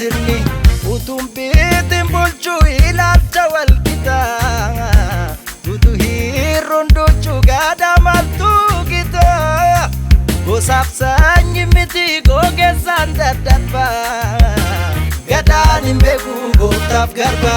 sirni utuun biitiin bulchuu ilaalcha wal qixaa utuu hirruun duchuu gaadaa maaltu gitaa gosaaf sanyi miti gogeessaan daddarba gadaan hin beeku gooftaaf garba.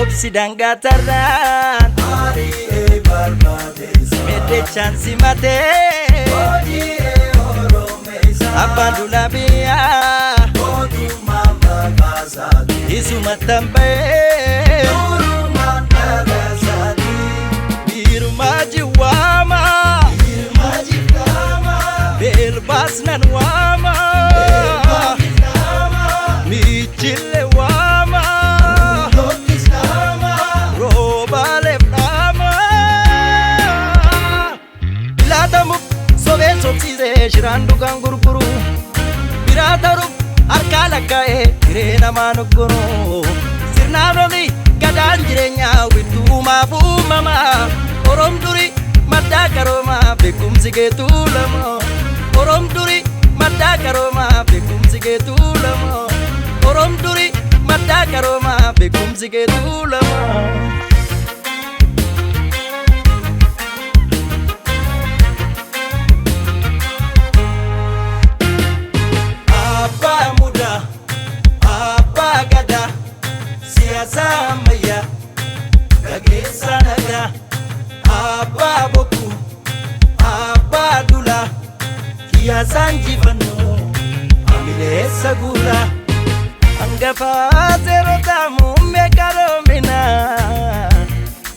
Obsi dangaa tarraan Ari'ee barbaadeessa. Meddechaan simatee Hojii'ee Oromeessa. Abbaan duulaa biyyaa Mootummaan maqaasaati. Isumattan ba'ee Durumaan dhagasaati. Biirumaa jiwaama Ilma jiftaama. Beelbaas nan waama Ilma Miichille waama Lollis dhaama. Roobaaleef dhaama Laatamuuf sobee sobsiisee shiraan dhugaan gurguru biraa taruuf harkaa lakkaa'ee hiree namaa noggonu sirnaan olii gadaan jireenyaa widduu uumamaa Oroom durii maddaa qaroomaa beekumsi keetuu lama Oroom durii maddaa qaroomaa beekumsi keetuu lama Oroom durii maddaa qaroomaa beekumsi keetuu lama. Abbaa mudaa, abbaa gadaa, siyaasa ammayyaa, gaggeessaa nagaa. Abbaa bokkuu, abbaa duulaa, siyaasaan injifannoo, amileessa guuraa. Hangafaa seerotaa muummee qaroominaa,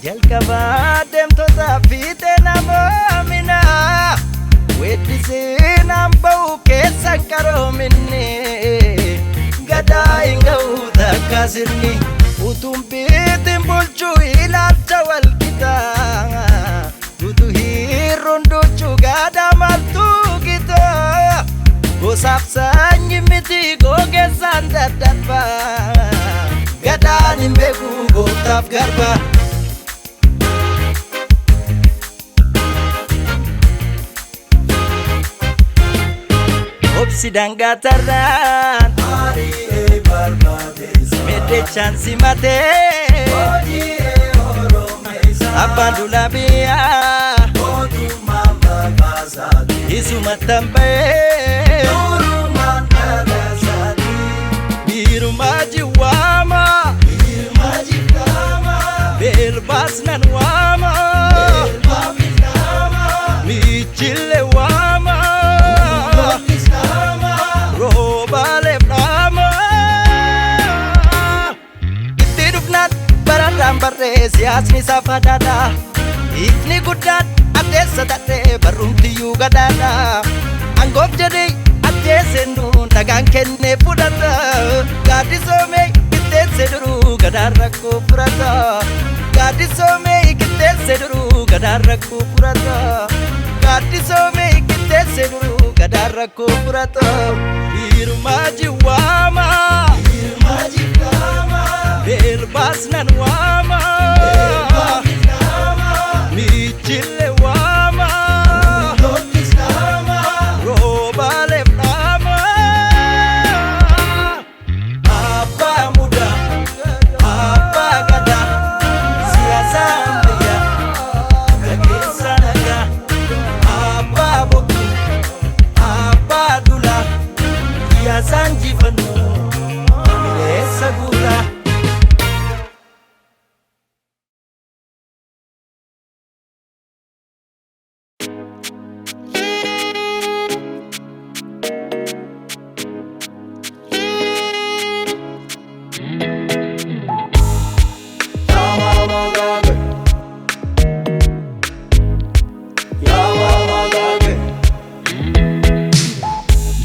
jalqabaa deemtotaa fiixee namoominaa. Weeddisee naan ba'u keessa qaroominni gadaa hin ga'u takka sirni utuun biitiin bulchuu ilaalcha wal qixaa utuu hirruun duchuu gadaa maaltu gitaa gosaaf sanyi miti gogeessaan daddarba gadaan hin beeku gooftaaf garba. Obsi dangaa tarraan Ari'ee barbaadeessa. Meddechaan simatee Hojii'ee Oromeessa. Abbaan duulaa biyyaa Mootummaan maqaasaati. Isumattan ba'ee Durumaan dhagasaati. Biirumaa jiwaama Ilma jiftaama. Beelbaas nan waama Ilma filtaama. Miichille waama Lollis dhaama. Roobaaleef dhaama Itti dhufnaan bararraan barree siyaasni safadaadha Ifni guddaan addeessa tadhee barrumtiyyuu gadaadha Angoof jedhee ajjeeseen duun dhagaan kennee fudhata Gaaddisoomee qixxeesse duruu gadaan rakkoo furata Gaaddisoomee qixxeesse duruu gadaan rakkoo furata Gaaddisoomee qixxeesse duruu gadaan rakkoo furata Biirumaa jiwaama Ilma jiftaama. Beelbaas nan waama Ilma filtaama. Miichille waama Lollis dhaama. Roobaaleef dhaama Abbaa mudaa, abbaa gadaa, siyaasa ammayyaa, gaggeessaa nagaa. Abbaa bokkuu, abbaa duulaa, siyaasaan injifannoo, amileessa guuraa.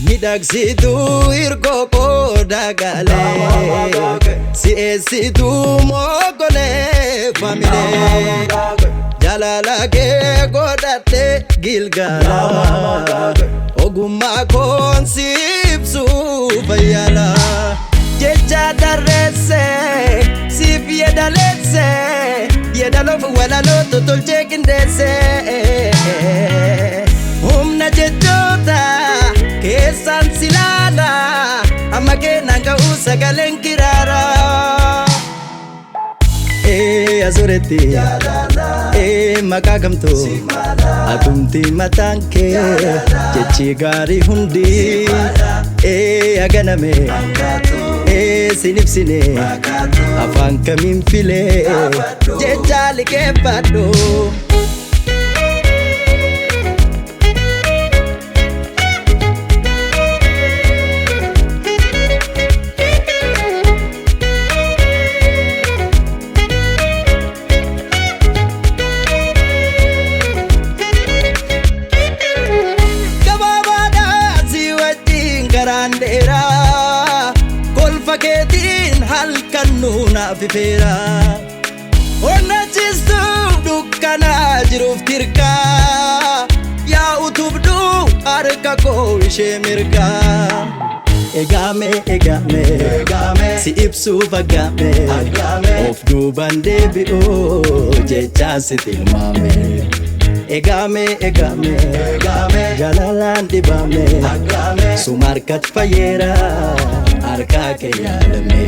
Miidhagsituu hirkoo qooda galee si'eessituu mogolee faamilee jaalala kee godhadhee gilgaala ogummaa koon si ibsuu fayyaala jecha tarreesse siif yeedaleesse Yeedaloof walaloo tolchee qindeesse. Humna jechoota keessaan silaala amma keenan ga'uu sagaleen kiraara. Ee asuretti ee maqaa kamtu atumti mataan kee jechi gaarii hundi ee aganame ee sin ibsine afaan kamiin filee jecha liqeeffadhu. Karaan dheeraa kolfa keetiin halkan nuunaaf ifeera. Onnachiistuu dukkanaa jiruuf tirkaa yaa utubduu harka koo ishee mirgaa. Egaame egaame si ibsuuf aggaame of duubaan deebi'uu jechaan si tilmaame. Egaame egaame jaalalaan dhibame suma harkatti fayyeera harkaa kee yaalame.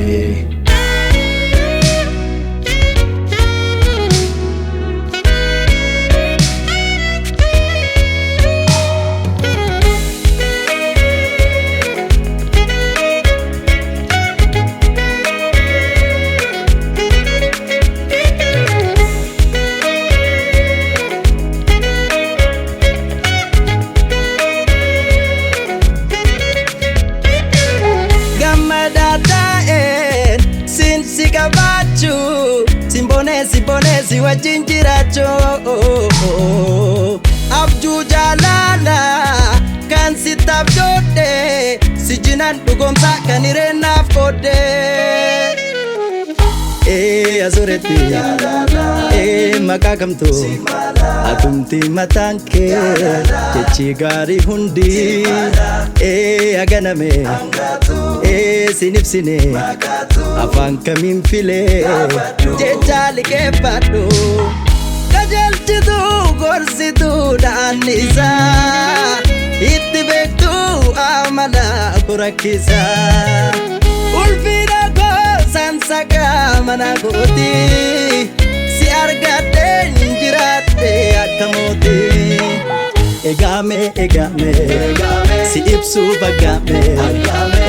Simboonee si wajjin jiraachuu abjuu jaalala kan si taabjoodhe si jinaan dhugoomsa kan hireennaaf qoodde. Ee asuretti ee maqaa kamtu atumti mataan kee jechi gaarii hundi ee aganame ee sin ibsine afaan kamiin filee jecha liqeeffadhu. Qajeelchituu gorsituu dhaannisaa itti beektuu amala kurakkisaa. Ulfina goosaan sakaa mana kooti si argadheen jiraadhe akka mootii. Egaame egaame si ibsuuf aggaame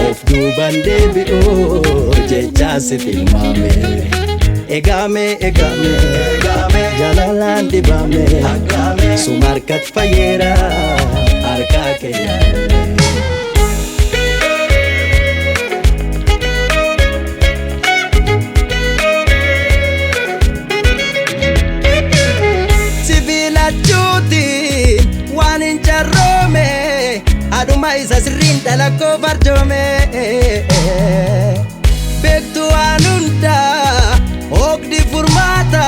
of duubaan deebi'uu jechaan si tilmaame. Egaame egaame jaalalaan dhibame suma harkatti fayyeera harkaa kee yaalame. Waan hin carroome aduma isa sirriin dalakkoo farjoome. Beektuu waan hundaa oogdi furmaata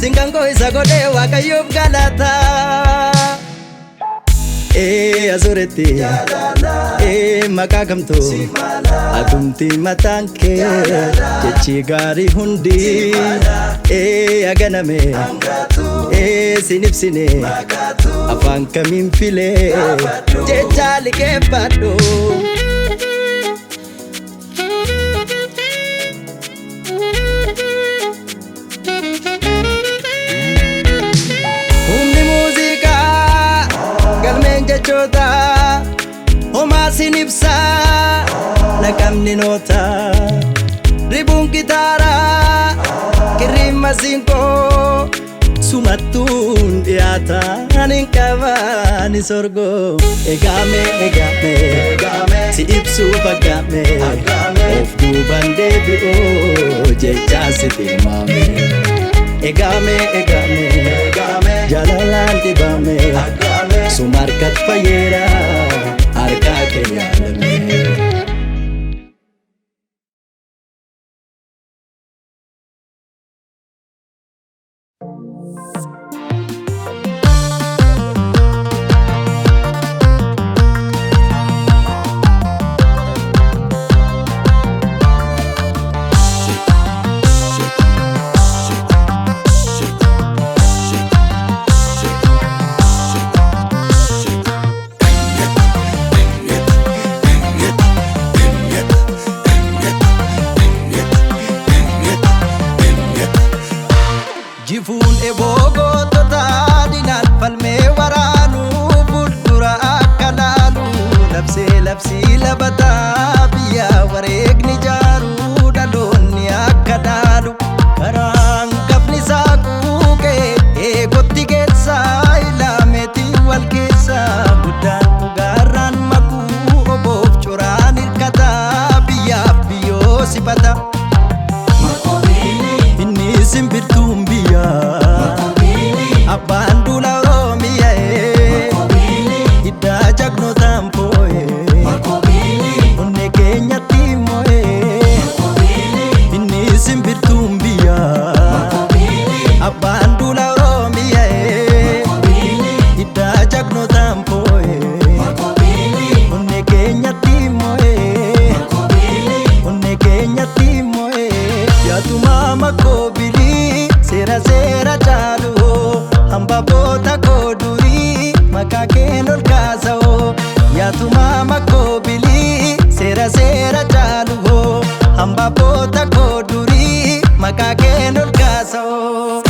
singangoo isa godhee waaqayyoof galata. Ee asuretti ee maqaa kamtu atumti mataan kee jechi gaarii hundi ee aganame ee sin ibsine afaan kamiin filee jecha liqeeffadhu. Humni muuziqaa galmeen jechoota homaa sin ibsaa naqamni noota ribuun gitaaraa kirriin masiinqoo sumattuun dhiyaata ani hin qabani sorgoo. Egaame egaame si ibsuuf aggaame of duubaan deebi'uu jechaan si tilmaame. Egaame egaame jaalalaan dhibame suma harkatti fayyeera harkaa kee yaalame. Hambaboota koo durii maqaa keen ol kaasa'oo nyaatuma makkoo bilii seera seera caalu hoo hambaboota koo durii maqaa keen ol kaasa'oo.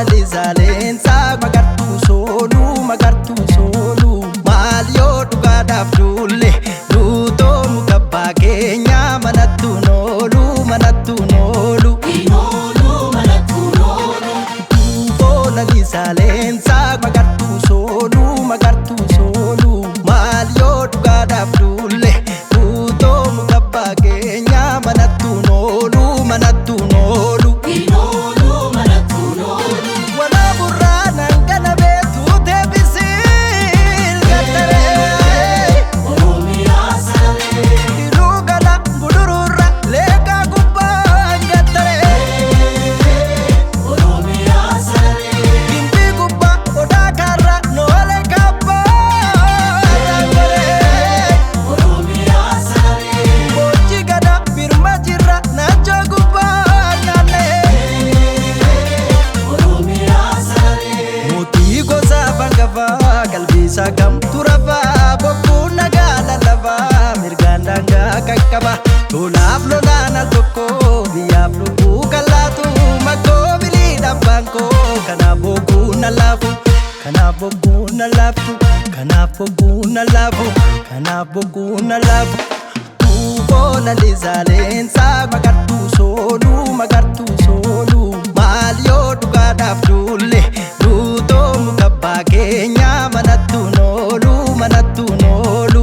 Lalisaaleensaa magartuu sooluu magartuu sooluu maal yoo dhugaadhaaf duulle duutoo muka abbaa keenyaa manattuu nooluu manattuu noolu. Duuboo lalisaaleensaa magartuu sooluu magartuu sooluu maal yoo dhugaadhaaf duulle duutoo muka abbaa keenyaa manattuu nooluu manattuu noolu. Qalbiisaa kamtu rafaa bokkuu nagaa lallabaa mirgaan daangaa qaqqaba tolaaf lolaan al tokko biyyaaf lubbuu kallaatu makkoo bilii dhabbaan koo kanaaf bokkuu na laafu kanaaf bokkuu na laaftu kanaaf bokkuu na laafu kanaaf bokkuu na laafu. Duuboo lalisaaleensaa magartuu sooluu magartuu sooluu maal yoo dhugaadhaaf duulle duutoo muka abbaa keenyaa manattuu nooluu manattuu noolu.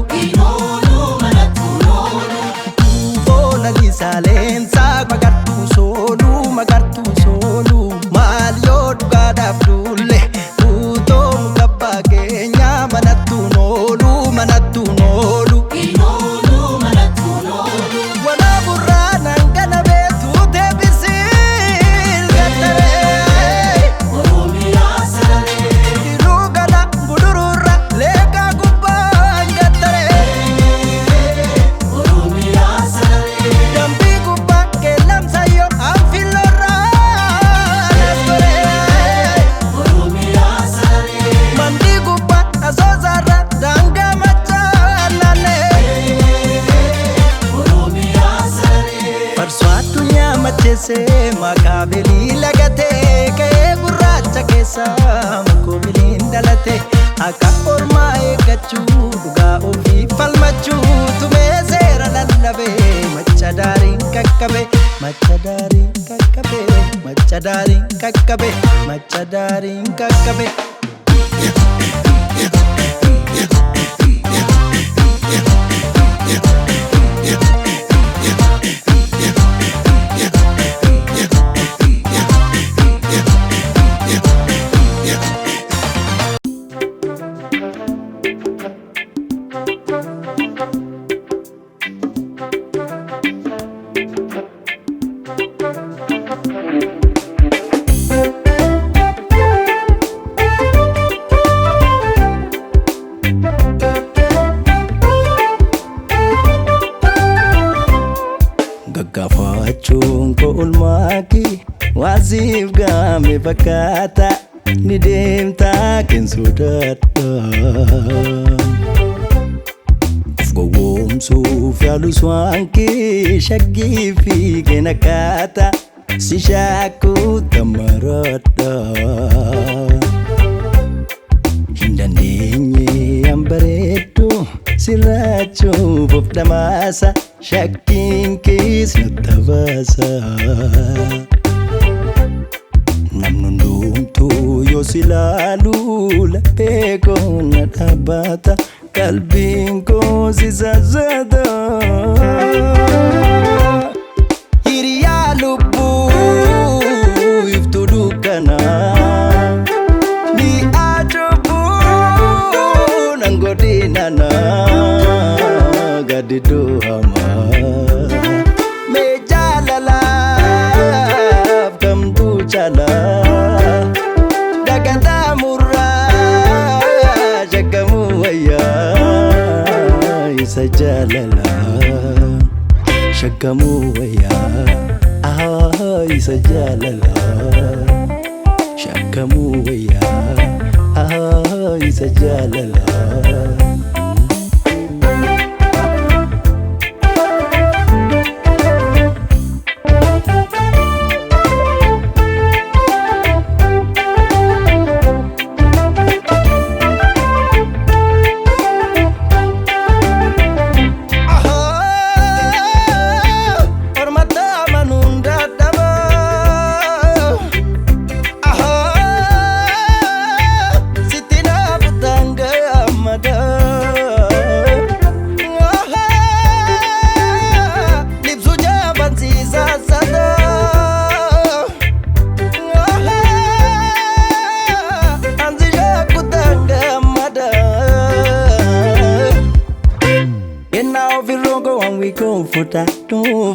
Duuboo lalisaaleensaa magartuu sooluu magartuu sooluu maal yoo dhugaadhaaf duulle duutoo muka abbaa keenyaa manattuu nooluu manattuu noolu. Maqaa bilii lagatee ka'ee gurraacha keessa makkoo biliin dhalate akka ormaa eeggachuu dhugaa ofii falmachuu tumee seera lallabee macha daariin qaqqabe macha daariin qaqqabe macha daariin qaqqabe macha daariin qaqqabe. Gaggaafachuun koo olmaaki waasiif gaame fakkaata ni deemtaa ken sodaadha. Of gowwoomsuuf yaalus waan kee shaggii fi kenna kaata si shaakuu tamaradha. Hin dandeenye an bareeddu sirraachuuf of dhamaasa. Shakkiin kees na tabaasa. Namni hundumtuu yoo si ilaalu laphee koo na dhaabbata qalbiin koo si sassata. Hiriyaa lubbuu iftuu dukkanaa ni acubbuu nan godhinana gadi duhamaa. Mee jaalalaaf kamtu jaalala shakkamuu wayyaa, isa jaalala shakkamuu wayyaa, isa jaalala.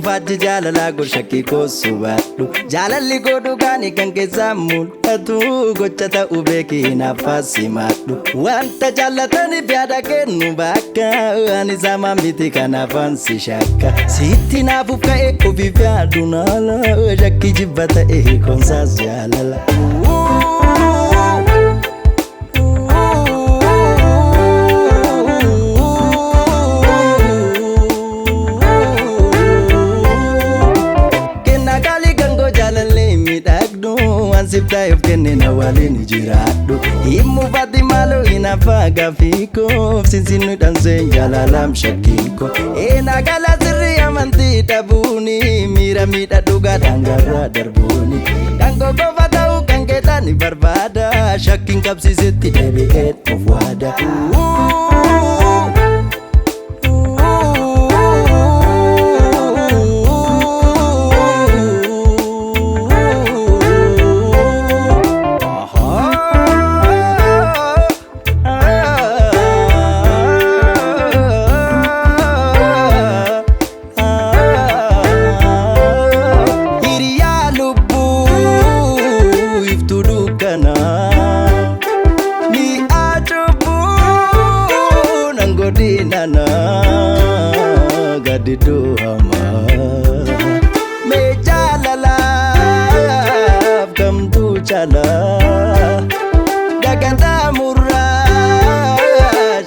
Faajji jaalalaa gorshakkii koo subaadhu, jaalalli koo dhugaanii kan keessaa mul'atu, gocha ta'uu beekii hinaaffaa simadhu, wanta jaallataniif yaada kennu bakka ani sama miti kanaafan si shakka, sitti naafuuf ka'e ofiif yaadu naala, shakkii jibba ta'e konsaas jaalala. Siftaayoof kennina waliin jiraadhu, himmufatti maaloo hinaaffaa gaaffii koof sinsinnu dhanseen jaalalaam shakkiin koo eenaa gala sirrii amantii dhabuuni miira miidha dhugaa dhangarraa darbuuni kan koo qofa ta'uu kan keetaan barbaada, shakkiin qabsiisetti deebi'ee of waada. Hiriyaa lubbuu iftuu dukkanaa mi'a cubbuu nan godinana gadi hamaa mee jaalalaaf kamtu caalaa dagataa murraa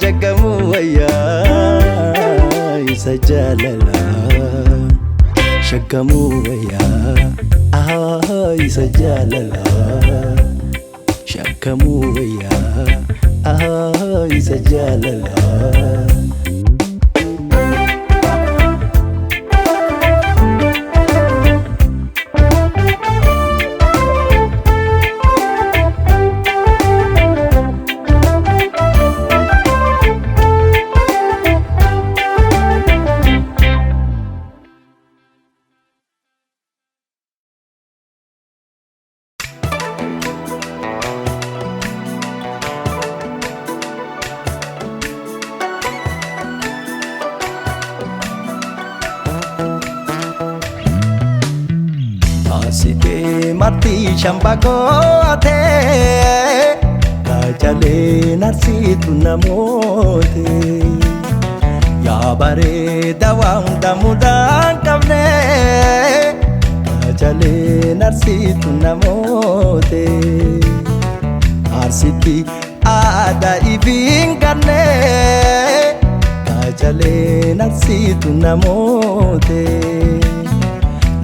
shakkamuu wayyaa, isa jaalalaa shakkamuu wayyaa, isa jaalalaa shakkamuu wayyaa, isa jaalalaa. Asitee marti shambaqoote kajalee narsiitu namoote, yaa bareeda waan hunda mudaan qabne, kajalee narsiitu namoote, arsitti aadaa ifiin ganne, kajalee narsiitu namoote.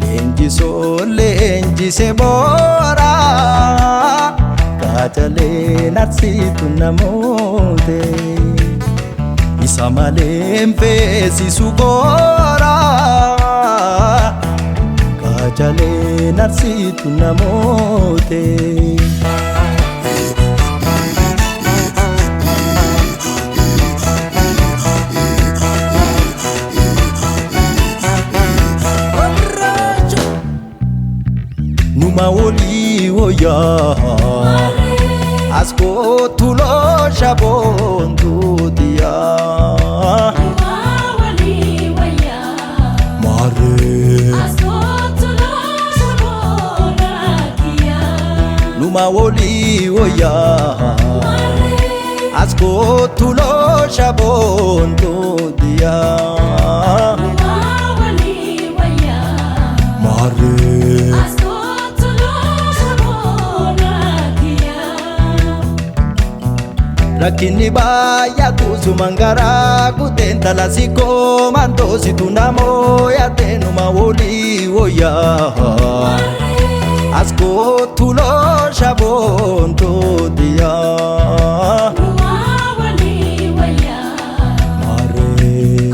Leenjisoo leenjise boora kajalee narsiitu namoote, isa malee hin feesisu koora, kajalee narsiitu namoote. Numa wolii woyaa askootu loosha boontuutiyaa maarree, numa wolii woyaa askootu loosha. shaboontuu diyaa. Maarree. Rakkinni baay'atu suman garaa kuteen talasikoo mantoositu namoo yaateenuma walii wayyaa. As kootu loo shaboontuu diyaa. Maarree.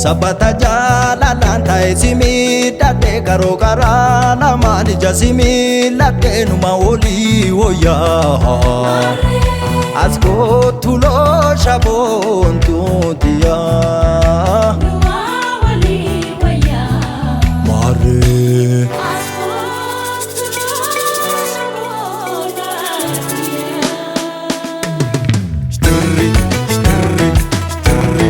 Sabata jaalalaan taa'e si miidhagde karoo karaa lamaan ija si miidhagde numa walii wayyaa. As kootu loo shaboontuu diyaa. Maarree. Stirri, stirri, stirri.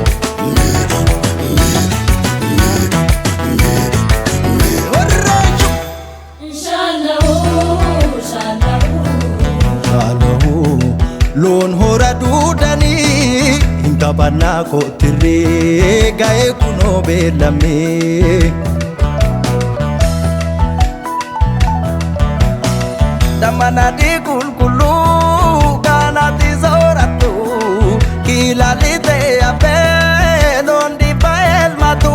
Shaaloo loon hora duudanii hin taphannaa kootirree ga'ee kunoo beellamee. Dhammanadii qulqulluu kanatti soorattu kilaalli ta'e hafee loon dhibba elmatu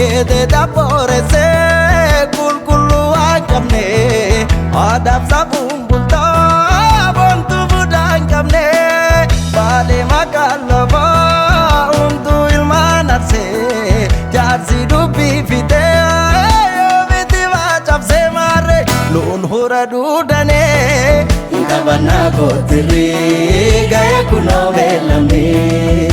eedee dabbooressee qulqulluu waan qabne aadaaf safuun bultaa boontuu budaa hin qabne baalee maqaan lafaa humtuu ilmaan arsee jaarsi dubbii fitee yoo miti maa cabsee maarree loon hora duudanee hin taphannaa kootirree ga'ee kunoo beellamnee.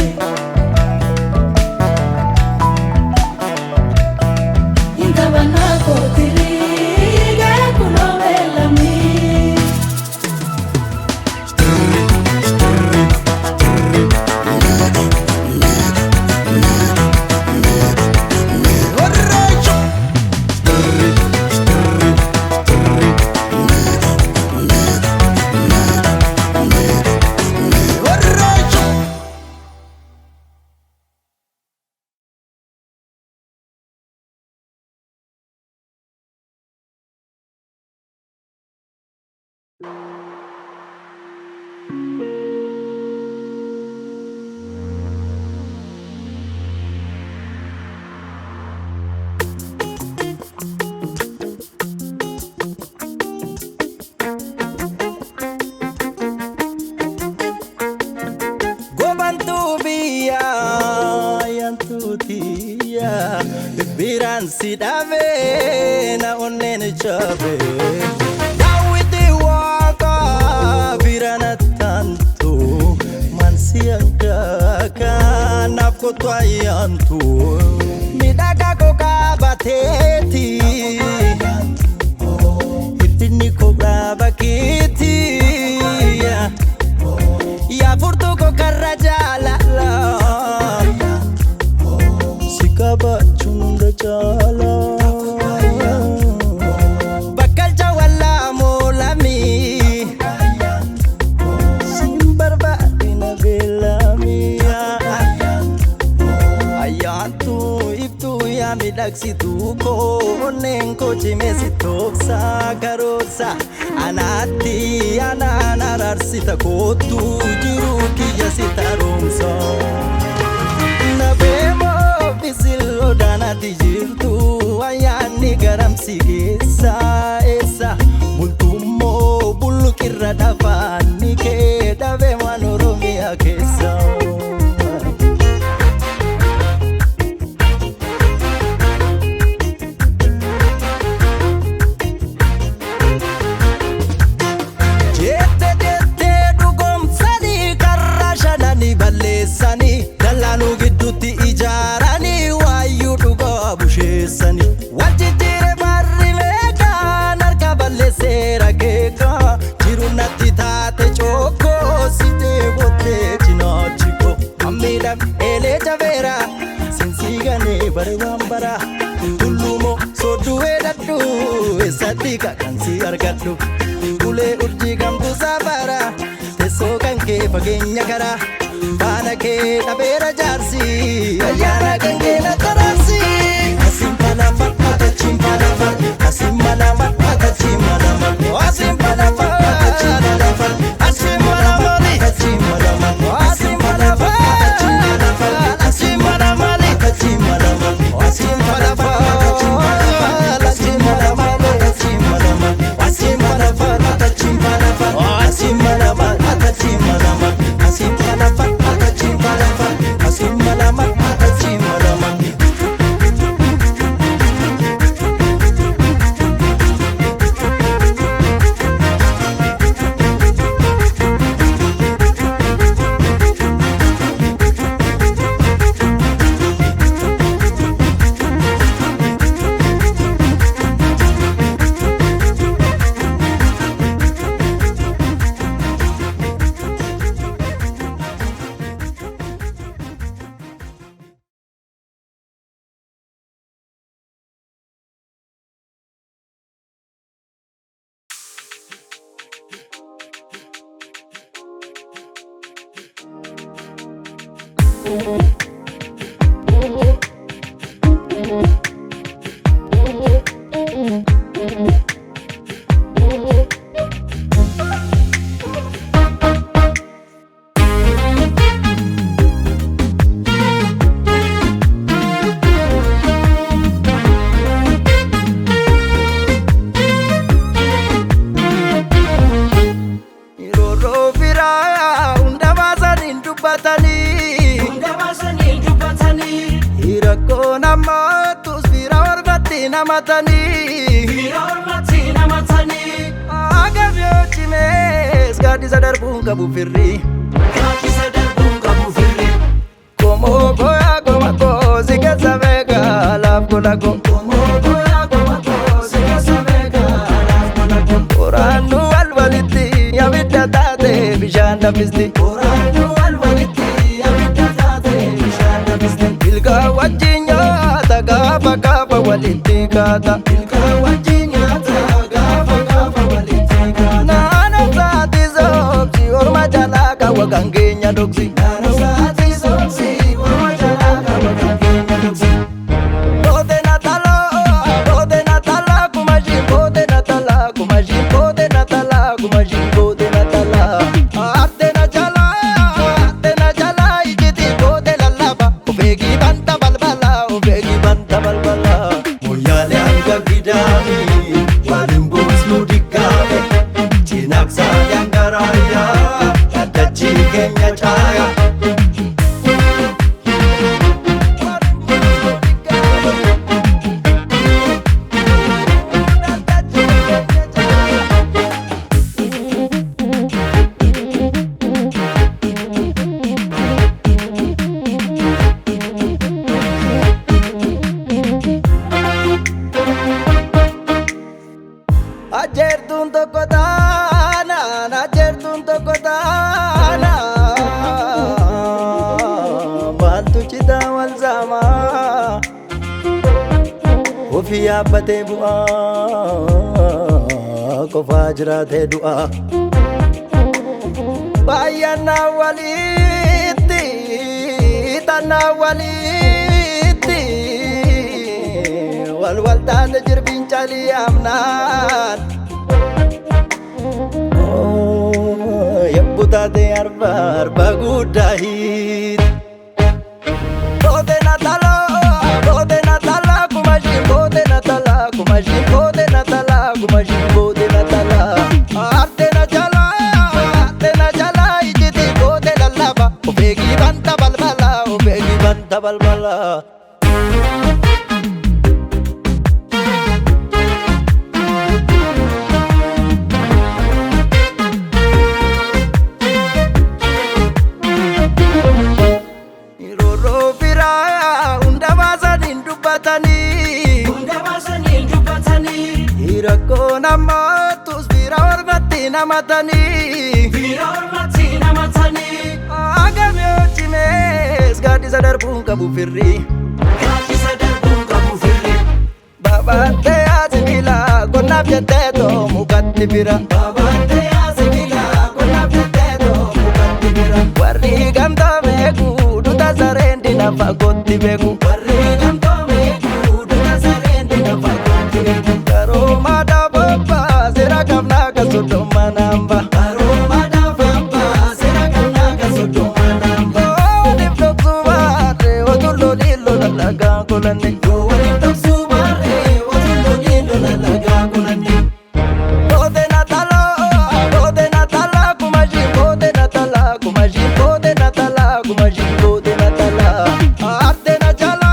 Gobantuu biyyaa yantuu tiyyaa biraan si dhaabee na onneen cabee. Daawwiti waaqa bira na taantu mansi hanqaaqa naaf kottu ayyaantu. Miidhagaa koo qaabateeti hir'inni koo dhaabakeeti. Yaa furtuu koo karra jaalala si kabachuun hunda caala. Bakkalcha wallaa moolamii siin barbaadina beelamii. Ayyaantuu iftuu yaa miidhagsituu koo onneen koo cimee si tooksaa karoorsa anaatti anaan araarsita kootuu jiruu kiyya si taroomsa. Nabeemoo bisiloo daanaatti jirtu ayyaanni garamsi geessa eessa bultummoo bulluqirra dhafaanni kee dhabee waan oromiyaa keessa. Jette jettee dhugoomsanii karra shananii balleessanii dallaanuu gidduutti ijaaranii waayyuu dhugaa busheessanii. Wal jijjiire barri meeqaan harka balleesseera keekaa jiru natti taate cookoo si deebottee cinaachi koo. Hammiidhaan eelee jabeera sinsii ganee bare waan bara tulluumoo sodduu eedhadhu eessatti kakansi argadhu. Ulee urjii gamtaa. Kee fageenya karaa faana kee dhabeera jaarsi ayyaana kan keena taraarsi. Asiin palafa akachiin palafa asiin malama akachiin malama asiin palafa akachiin palafa asiin malama akachiin malama asiin palafa akachiin palafa asiin malama akachiin malama asiin palafa akachiin palafa asiin malama akachiin malama asiin palafa akachiin palafa asiin malama akachiin malama asiin palafa akachiin palafa asiin malama akachiin malama. Roorroo firaa hunda baasanii dubbatanii. Hunda baasanii dubbatanii. Rakkoo namaattus fira ormatti namatanii. Fira ormatti namatanii. Agab yoo cimees gaaddisa darbuun qabu firri. Gaaddisa darbuun qabu firri. Qomoo kooyaa goma koo si keessa beekaa laaf gola koo. Qomoo kooyaa goma koo si keessa beekaa laaf gola koo. Qoraannu wal walitti abidda taate bishaan danfisti. Qoraannu wal walitti abidda taate bishaan danfisti. Ilkaan wajjin nyaata gaafa gaafa walitti kaata. Ilkaan wajjin nyaata gaafa gaafa walitti kaata. Naannoo isaatti soomsi orma jalaa kaawwa kan keenya dhoksi. Naannoo isaatti soomsi orma jalaa kaawwa kan keenya dhoksi. Boote natalaa boote natalaa kumashii boote natalaa kumashii boote natalaa kumashii boote natalaa. Arte na jalaa arte na jalaa ijiti boote lallaba ofeegi banta balbala ofeegi banta balbala. Moyyaalee hanga gidaamii waliin buusnu diqqaame cinaaqsaa yangaraayyaa addachii keenya caaya. Ajeertuun tokko taanaan ajeertuun tokko taanaan maaltu citaa wal saamaa ofii yaabbatee bu'aa qofaa jiraatee du'aa. Baay'annaa walitti tannaa walitti wal wal taate jirbiin calii amnaan. Yabbu taate arba arba guddaa hiit. Boote natalaa boote natalaa kumashii boote natalaa kumashii boote natalaa kumashii boote natalaa. Arte na jalaa arte na jalaa ijiti boote lallaba ofeegi banta balbala ofeegi banta balbala. Roorroo firaa hunda baasanii dubbatanii. Hunda baasanii dubbatanii. Rakkoo namaattus fira ormatti namatanii. Fira ormatti namatanii. Agab yoo cimees gaaddisa darbuun qabu firri. Gaaddisa darbuun qabu firri. Babaatee asibila qonnaaf jettee too mukatti bira. Babaatee asibila qonnaaf jettee too mukatti. fagootti beeku. Warree gamtoomee duudaa sareen deega fagootti beeku. Karooma dhaabaa seera qabnaa kan soddoma namba. Karooma dhaabaa seera qabnaa kan soddoma namba. Waliif dhoksuu baarree otuu lolii lola lagaa kolanne. Waliif dhoksuu baarree otuu lolii lola lagaa kolanne. Kote natala, kote natala, kumaji, kote natala, kumaji, kote natala, kumaji, kote natala. Arte na jala,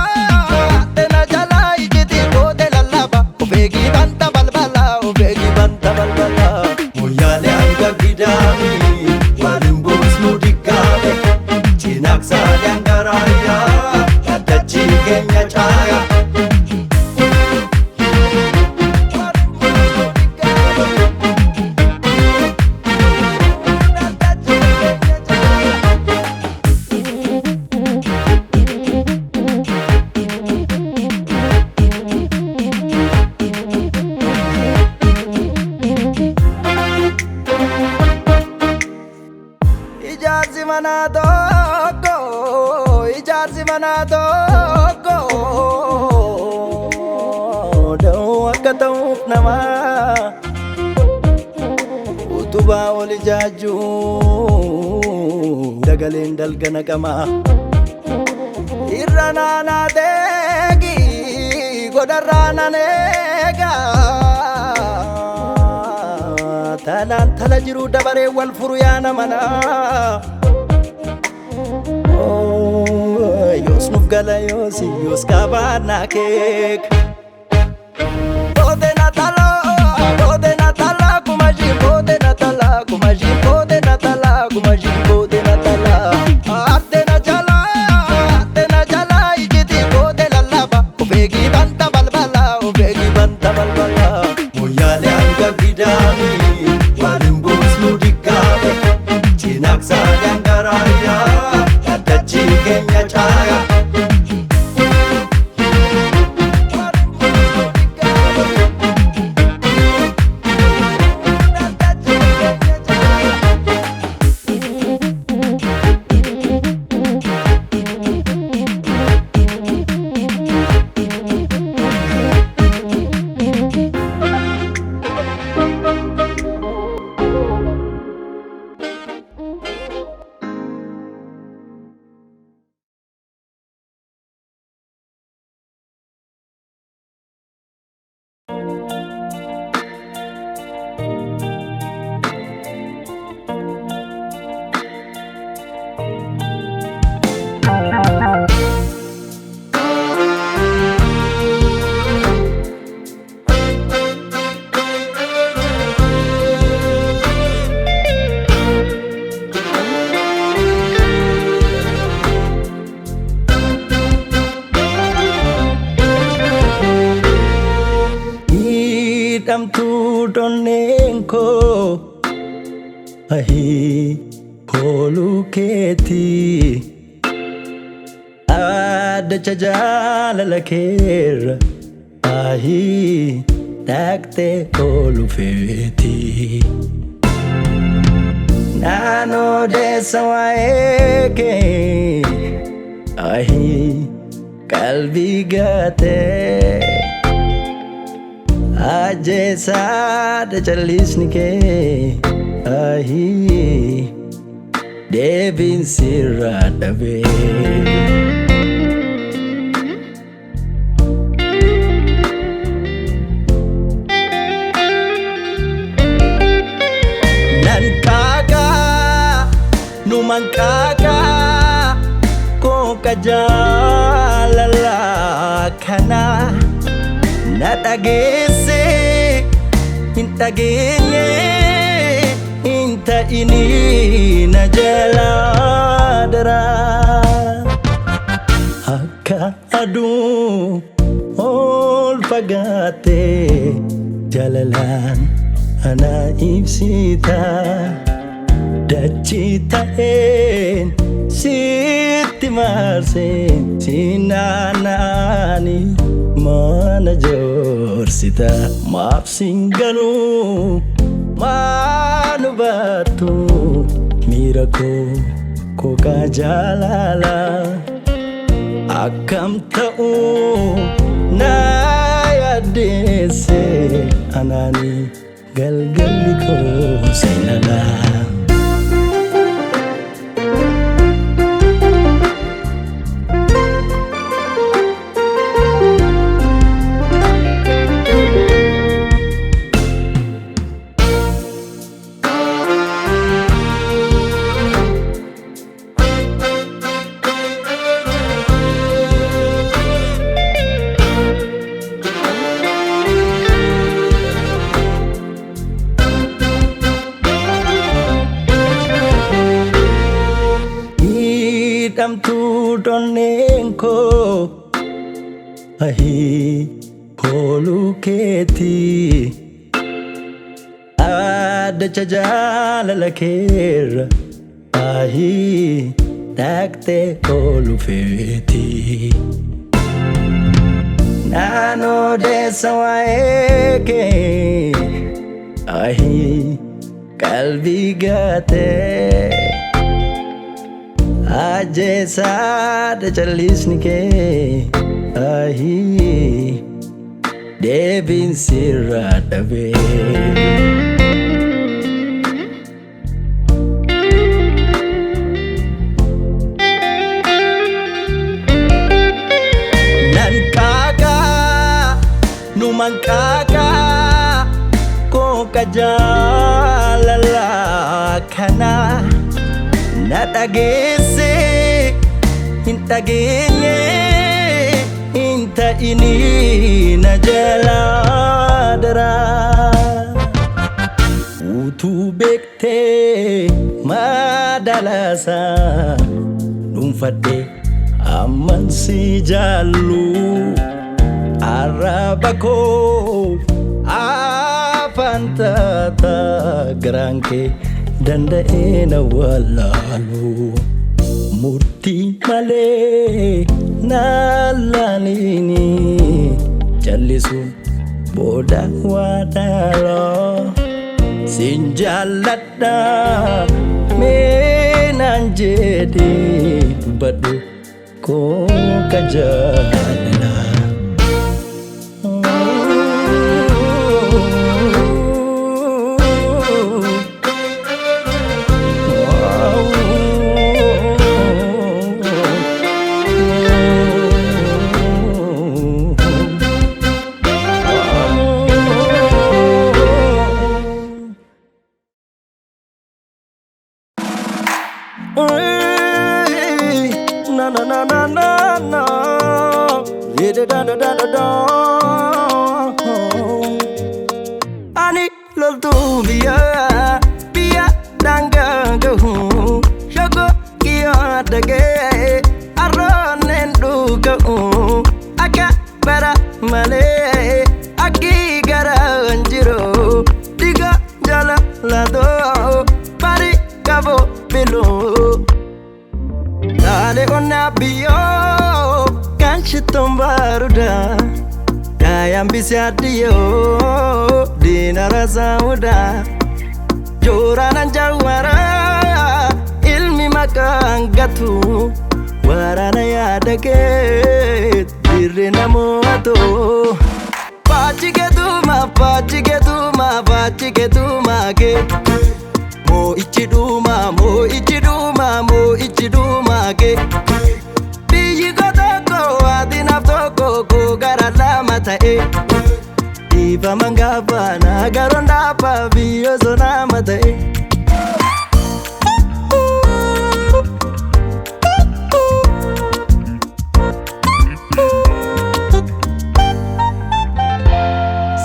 arte na jala, ijiti kote lalaba. Ofeegi banta balbala, ofeegi banta balbala. Moyyaalee hanga gidaamii waliin buusnu diqqaame cinaaqsaalee hanga raayyaa dhaddachii keenya caaya. Ijaarsi manaa tokko, ijaarsi manaa tokko, da'oo akka ta'uuf namaa utubaa ol ijaajjuu dagaleen dalga naqamaa. Irra naanaa deegi godarraa nan eega. Talaan tala jiru dabaree wal furu yaana manaa. Yoos nuuf gala yoos yoos qabaannaa keek. Kote natala, kote natala, kumaji, kote natala, kumaji, kote natala, kumaji, kote natala. Arte na jala, arte na jala, ijiti kote lalaba. Ofeegi banta balbala, ofeegi banta balbala. Moyyaalee hanga gidaamii waliin buusnu diqqaame cinaaqsaalee hanga raayyaa dhaddachii keenya caaya. Hidhamtuu donneen koo ahii kooluu keetii addacha jaalala keerra ahii dhaqxee oolu feetii. Naannoo deessa waa'ee kee ahii qalbii gatee. Ajjeesaadha callisni kee ahii deebiin sirraa dhabee. Nan qaaqa numan qaaqa kooka jaalala kana na dhageesse hin dhageenye hin ta'ini na jalaa daraa. Akka aduu ol fagaattee jaalalaan ana ibsita dachii ta'een sitti marseen si naanna'anii mana joorsita maaf siin galuu maan hubattu miira koo kookaa jaalalaa. Akkam ta'uu na yaaddeesse anaani galgalli koo seenalaa. Hidhamtuu donneen koo ahii kooluu keetii addacha jaalala keerra ahii dhaqxee oolu feetii. Naannoo deessa waa'ee kee ahii qalbii gaatee. Ajjeesaadha callisni kee ahii deebiin sirraa dhabee. Nan qaaqa numan qaaqa kooka jaalala kana na dhageesse hin dhageenye hin ta'ini na jalaa daraa. Utuu beektee madalaasaa dhuunfadhe amman si jaallu arraba koo afaan taata garaan kee danda'ee na wallaalu. Murtii malee na laaliini callisuun booda waa dhaaloo. Sin jaalladha mee naan jedhe dubbadhu kooka jaalala. Na na na na na na, yeah da da da da da. Ani loltuu biyya biyya daangaa gahu shagoo kiyyaa dhagee arroonneen dhuga'u akka bara malee akki gara hin jiru dhiga jala ladoo bari qabo biluu. Taale onnaa biyyoo kan shittoon baarudaa Daayaan bisi addiyoo diinara saawudaa Jooraanan jawwaraa ilmi maqaan gatu waraana yaada kee dirri namoota. Faachi keetuma faachi keetuma faachi keetuma kee. Moo'ichi dhumaa moo'ichi dhumaa moo'ichi dhumaa kee. Biyyi koo tokko ati naaf tokko koo gara lama ta'e. Dhiifaman gaafa na garoon dhaabaa biyyoo sonaama ta'e.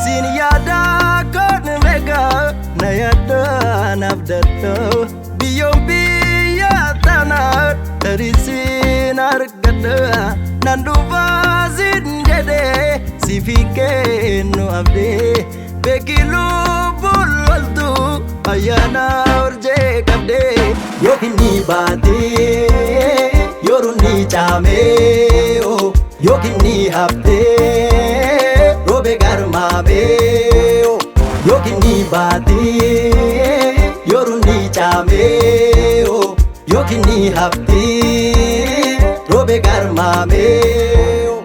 Sin yaada koon beeka na yaada naaf dadhoo biyyoon biyya tana tarii sin argadha nan dhufaa sin jedhee siif hin kennu abdee beeki lubbuun loltu ayyaana urjee qabdee yoo inni baatee yoo runni caamee yoo inni haftee roobe garmaamee yoo inni baatee yoo runni caamee yoo inni haftee roobe garmaamee. garmaamee.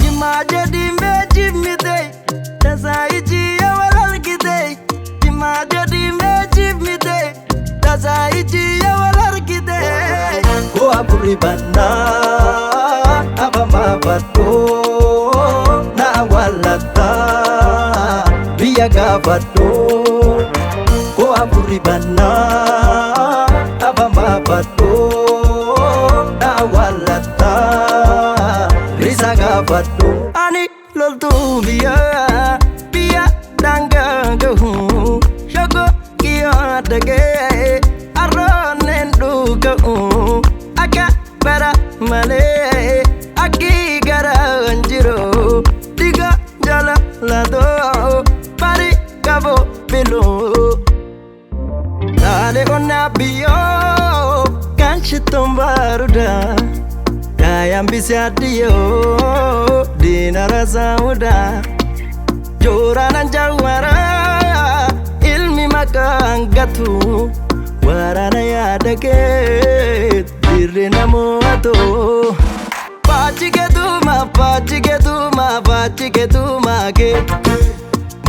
Jimaa jedhi mee jimmite tasaa iji wal argite. Jimaa jedhi mee jimmite tasaa iji wal argite. Go'a burri bannaa abamaa baddoo na awwaalattaa biyya gaafadhoo. Go'a burri bannaa abamaa baddoo na awwaalattaa risa gaafadhoo. Ani loltuu biyyaa biyya daangaa gahu shagoo kiyyaa dhagee arroonneen dhuga'u akka bara malee akki gara hin jiru dhiga jala ladoo bari qabo biluu. Taalee qonnaa biyyoo kan shittoon baarudaa Daayaan bisee adiyyoo diinara saawudaa Jooraanan jawwaraa ilmi maqaan gatu waraana yaada kee dirri namoota. Faachikeetuma faachikeetuma faachikeetuma kee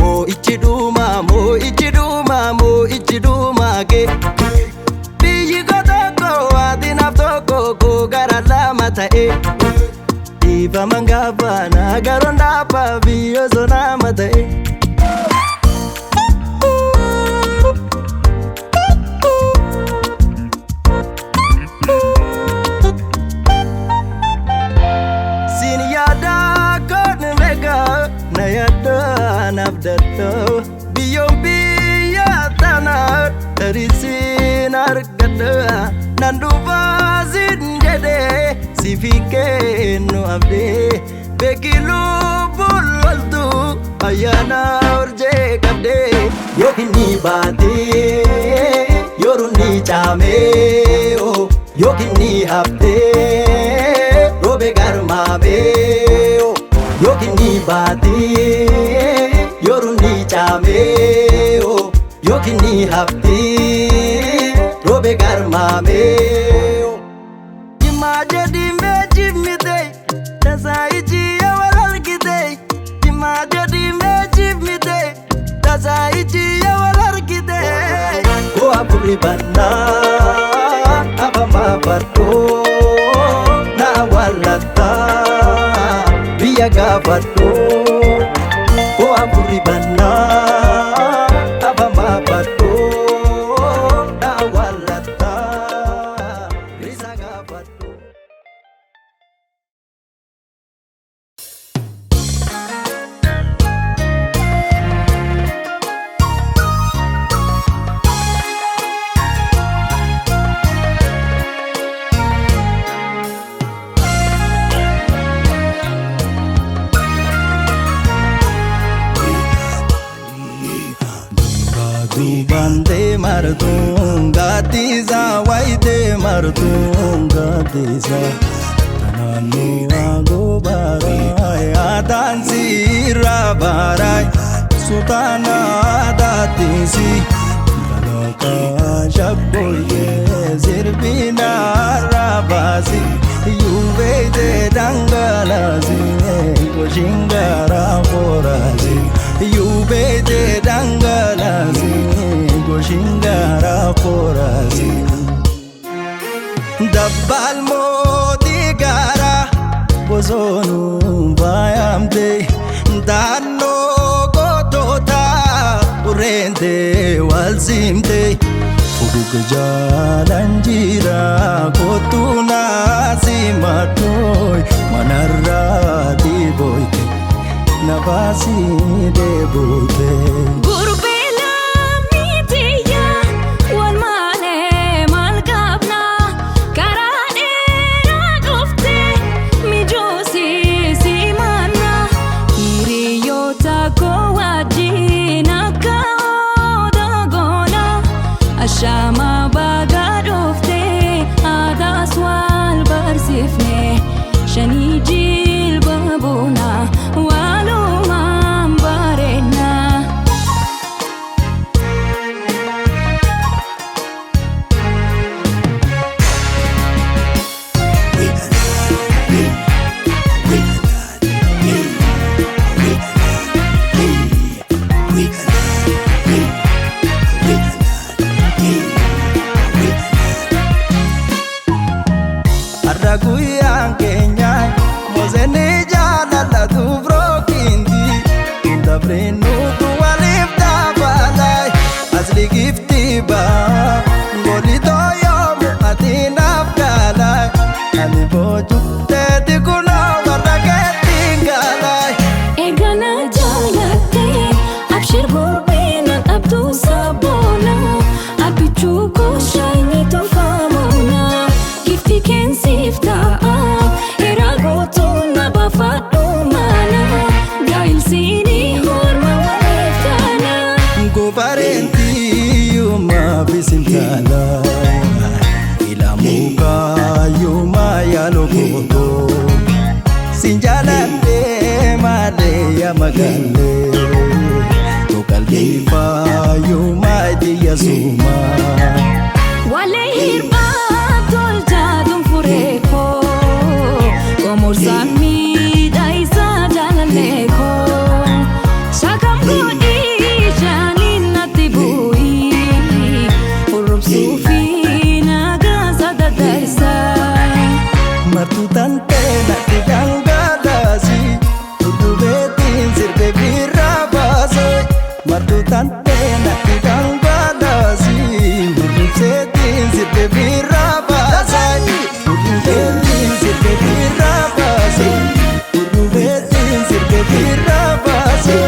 moo'ichi dhuuma moo'ichi dhuuma moo'ichi dhuuma kee biyyi koo tokko ati naaf tokko koo gara lama ta'e dhiifaman gaafa naa garoon dhaabaa biyyoo sonaama ta'e. Sin yaada koon beeka na yaada naaf dadhoo biyyoon biyya tana tarii sin argadha nan dhufaa sin jedhee siif hin kennu abdee beeki lubbuun loltu ayyaana urjee qabdee yookiin ni baatee yeroo ni caamee yookiin ni haftee roobe garmaamee yookiin ni baatee yeroo ni caamee yookiin ni haftee roobe garmaamee. Jimaa jedhi mee jimmite tasaa iji wal argite. Jimaa jedhi mee jimmite tasaa iji wal argite. Go'a burri bannaa abamaa baddoo na awwaalattaa biyya gaafadhoo. Go'a burri bannaa abamaa baddoo na awwaalattaa risa gaafadhoo. Duubaan deemartuun gaaddisaa wayitee martuun gaaddisaa naannoo aangoo baaraay aadaan siirraa baaraay sultaana aadaatiisi balootaa shaggooyyee sirbinaarraa baasi yuubeeytee dhangalaasi goshingaraa foraasi yuubeeytee dhangalaasi goshingaraa foraasi. Dabbaal mootii gaara bosonuun faayamte daannoo goototaa urreentee wal simte fuguga jaalan jira kottuu naasi maddooy manarraa dhiiboyte nafaasii deeboyte. Gurbee mitiya wal malee maal qabna karaa dheeraa dhufte mijoosii simanna hiriyoota koo wajjin akka odaa goona ashama baga dhufte aadaas wal barsiifne shanii jilba buuna walumaan bareedna. Kotu sabona abichuu koo shayni tolfamoona gifti keensiif ta'a hera gootuu na baafadhu mana gaa'ilsiinii horma waliif taana. Gofarenti yuma bisintala Ilamuka yuma yalokoto Sinjalande male ya magalle Tokalbifa yuma diyasuma Walee hirbaa tolchaa dunfuree koo Qomorsaan miidhaa isaa jaalallee koo Shakam godhii shaaniin natti bu'ii Hurrubsuu fi nagaa sadadarsaa. Martuu tantee natti dhangalaasi Duddubeetiin sirbe birraa baase Martuu tantee natti dhangalaasi Hurrubseetiin sirbe birraa baase Duddubeetiin sirbe birraa baase Duddubeetiin sirbe birraa baase.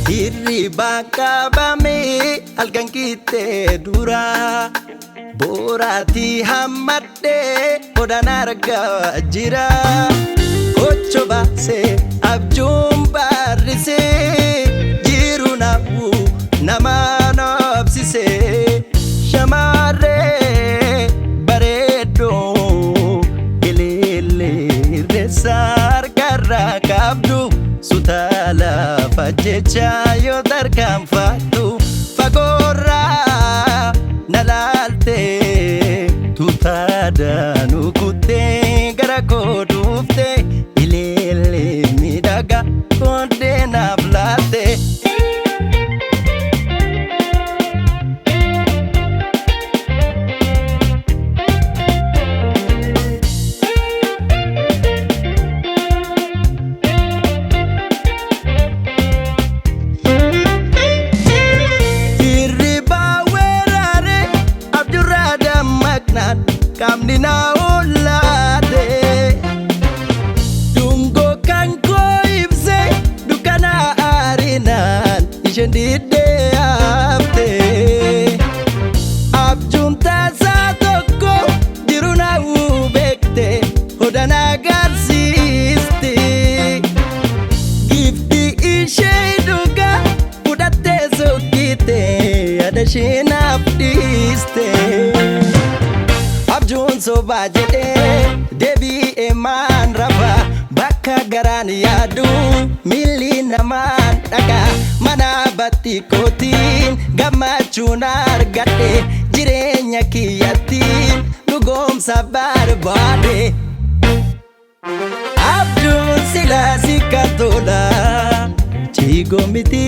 Hirribaa qabamee halkan kittee dura Boraatii hammadhee odaan argaa jira Kocho baasee abjuun barrisee jiru nafu nama noobsisee Shamarree bareedduu ilillee irreessa harkarraa qabdu suuta lafa jecha yoo tarkaanfattu fagoorraa na laalte tuutaadhaan kuttee gara koo dhufte ilillee miidhagaa kooddee naaf laatte. Hirribaa weeraree abjurraa dammaqnaan qaamni na hollaate. Dungoo kan koo ibsee dukkana aarinaan isheen diddee hafte. Abjuun taasaa tokko jiru na beekte hodhan agarsiisti. Gifti ishee dhugaa fudhattee sokkite yaada ishee naaf dhiiste. Abjuun sobaa jedhee deebi'ee maan rafa bakka garaan yaadu miilli namaan dhaqa mana batti kootiin gammachuun argadhe jireenya kiyyattiin dhugoomsa barbaade. Abjuun silaa si kattola chiigoo miti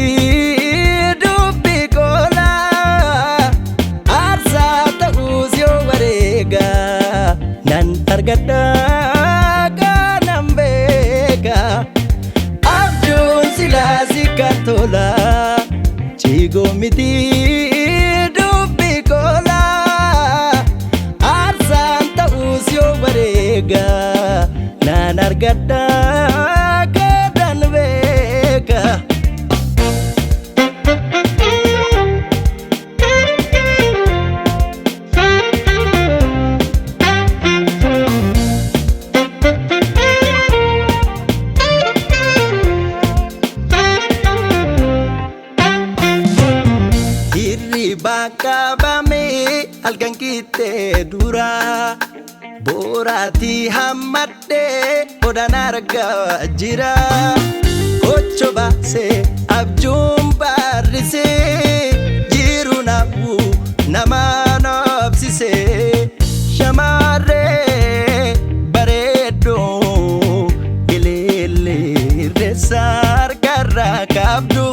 dubbi kola aarsaa ta'uus yoo wareega nan argadha kanan beeka. Abjuun silaa si kattola chiigoo miti dubbi kola aarsaan ta'uus yoo wareega nan argadha. lixxee dura booraatii hammadhee odaan argaa jira. Kocho baasee abjuun barrisee jiru nawu nama nobsisee shamarree bareedduu ilillee reessa harkarraa qabdu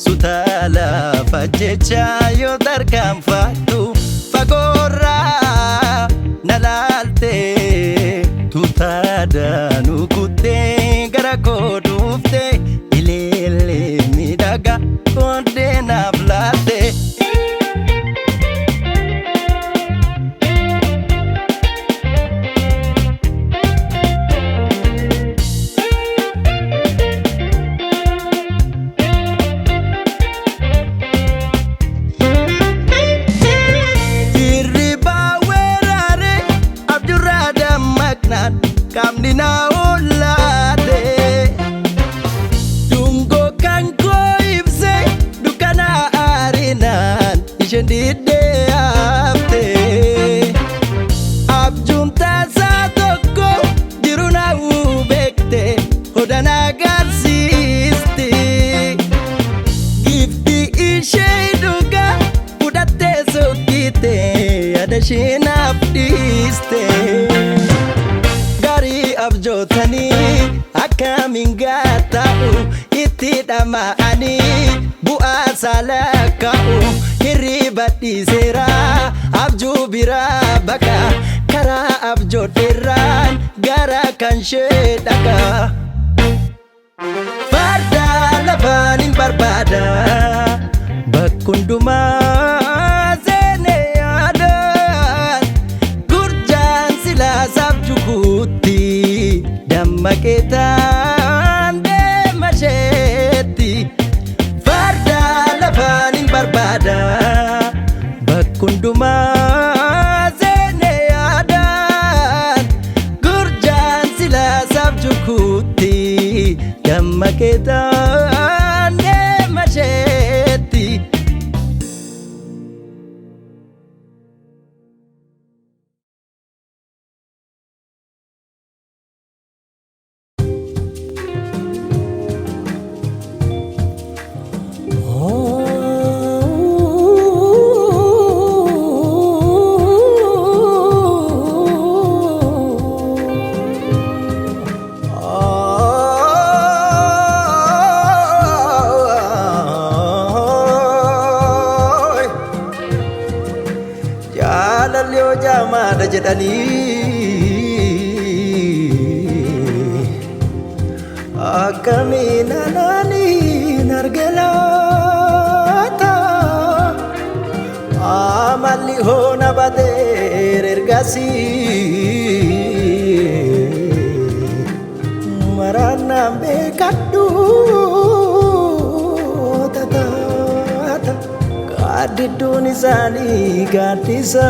suuta lafa jecha yoo tarkaanfattu fagoorraa na laaltee tuuta daanuu kuttee gara koo dhuftee ilillee miidhagaa kooddee naaf laatte. Hirribaa weeraree abjurraa dammaqnaan qaamni na hollaate. Dungoo kan koo ibsee dukkana aarinaan isheen diddee hafte. Abjuun taasaa tokko jiru na beekte hodhan agarsiisti. Gifti ishee dhugaa fudhattee sokkite yaada ishee naaf dhiiste. Gaarii abjootanii akkamiin gatta'u itti dhama'anii bu'aa saalakkaa'u hirriba dhiiseera abjuu biraa baqa karaa abjoodheerraan gara kan ishee dhaqa. Farda lafaan hin barbaada bakka hundumaa seenee yaadaan gurjaan silaasaaf jukuutti dammaqee taan deema isheetti. Farda lafaan hin barbaada bakka hundumaa seenee yaadaan gurjaan silaasaaf jukuutti dammaqee taan deema isheetti. Jaalalli yoo jaamaadha jedhanii akkamiin anaaniin argalaata amalli hoona badeer ergasii maraannaan beekadhu tataata gaaddidduun isaanii gaaddisa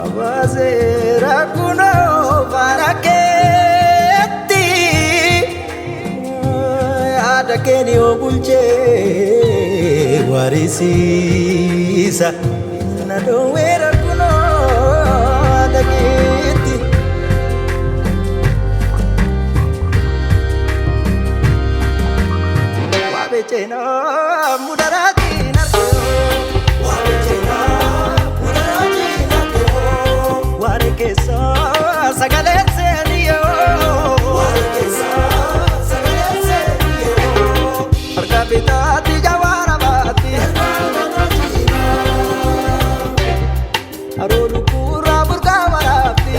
Abaseera kunoo faara keetti yaada keeni yoo bulchee warisiisa na dhoweera kunoo yaada keetti. Waabechena mudaraatiin argoo. Waabechena mudaraatiin argoo. Waari keessa sagalee seeniyoo. Waari keessa sagalee seeniyoo. Harka bitaatti jawaara baatti. Aroolu kuura burqaa waraabdi.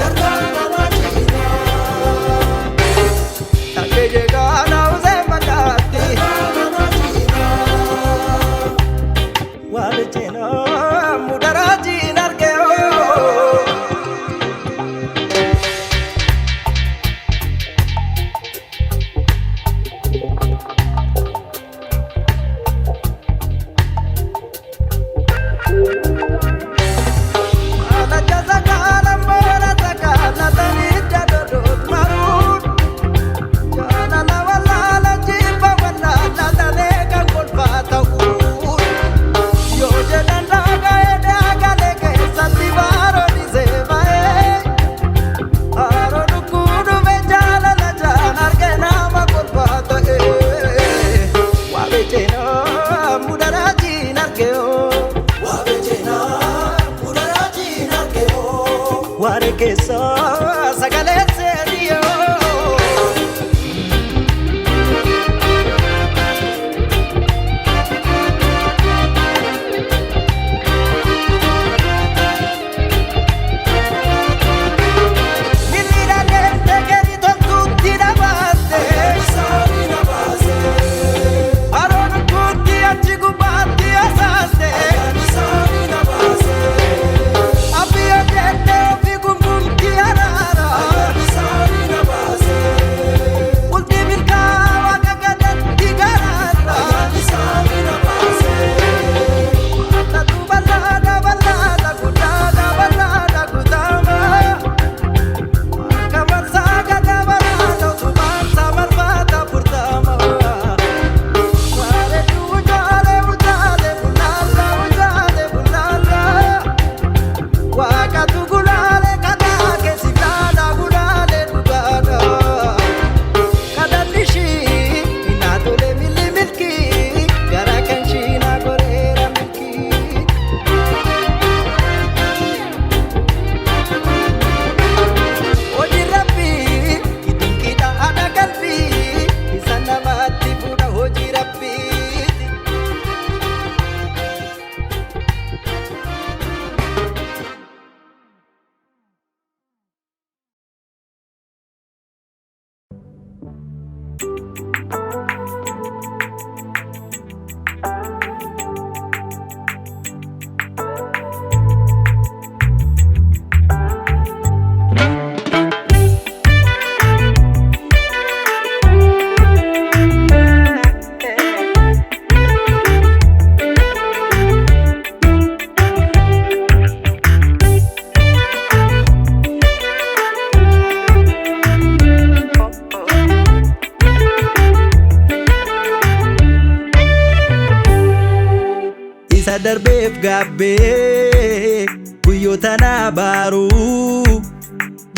darbeef gaabbee guyyoota na baaruu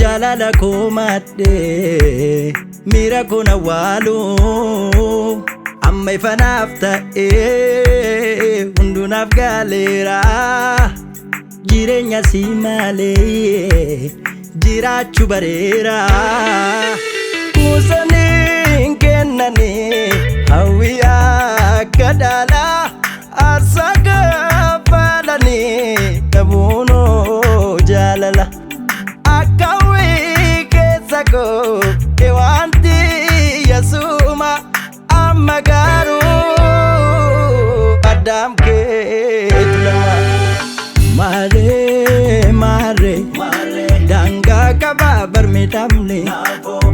jaalala koo maddee miira koo na waaluu amma ifa naaf ta'ee hunduu naaf galeera jireenya si malee jiraachuu bareera. Kuusaniin kennanii hawwii akka dhalaa aarsaa kaffalanii dhabuunoo jaalala. Akka hawwii keessa koo wanti yasuma amma garuu addaam keetu lama. Maaree maaree daangaa qabaa barmeedhamne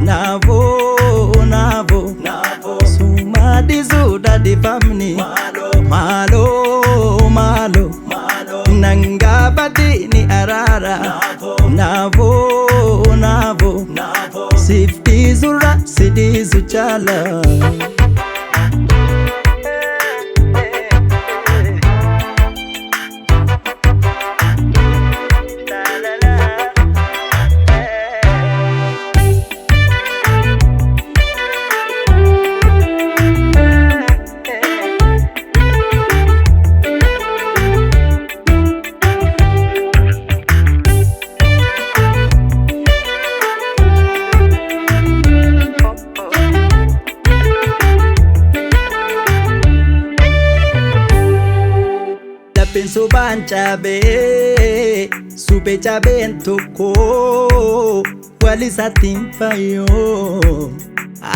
naafoo naafoo sumaa dhiisuu dhadhifamne maaloo maaloo nangaafati ni araara naafoo naafoo siif dhiisurra si dhiisu caala. Lapheen sobaan cabee suphee cabeen tokko wal isaatti hin fayyoo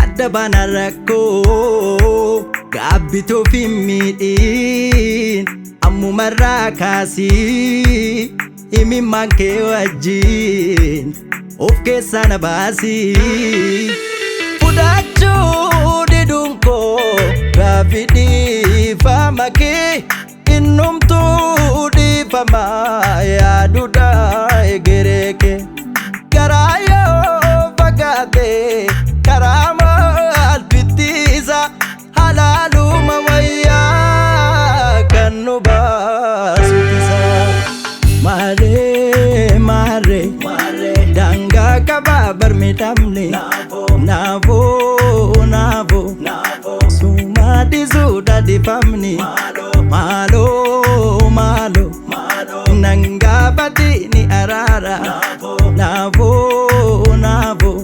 adda baana rakkoo gaabbitoo fi miidhiin ammumarraa kaasii imimmaan kee wajjin of keessaa na baasii. Fudhachuu diduun koo gaaffii dhiifama kee innumtuu dhiifama yaaduudha egeree kee. Karaa yoo fagaate karaa maaltu ittisa halaaluma wayyaa kan nu baasutisa. Maaree maaree daangaa qabaa barmeedhamne naafoo naafoo sumaa dhiisuu dhadhifamne maaloo maaloo nangaafati ni araara naafoo naafoo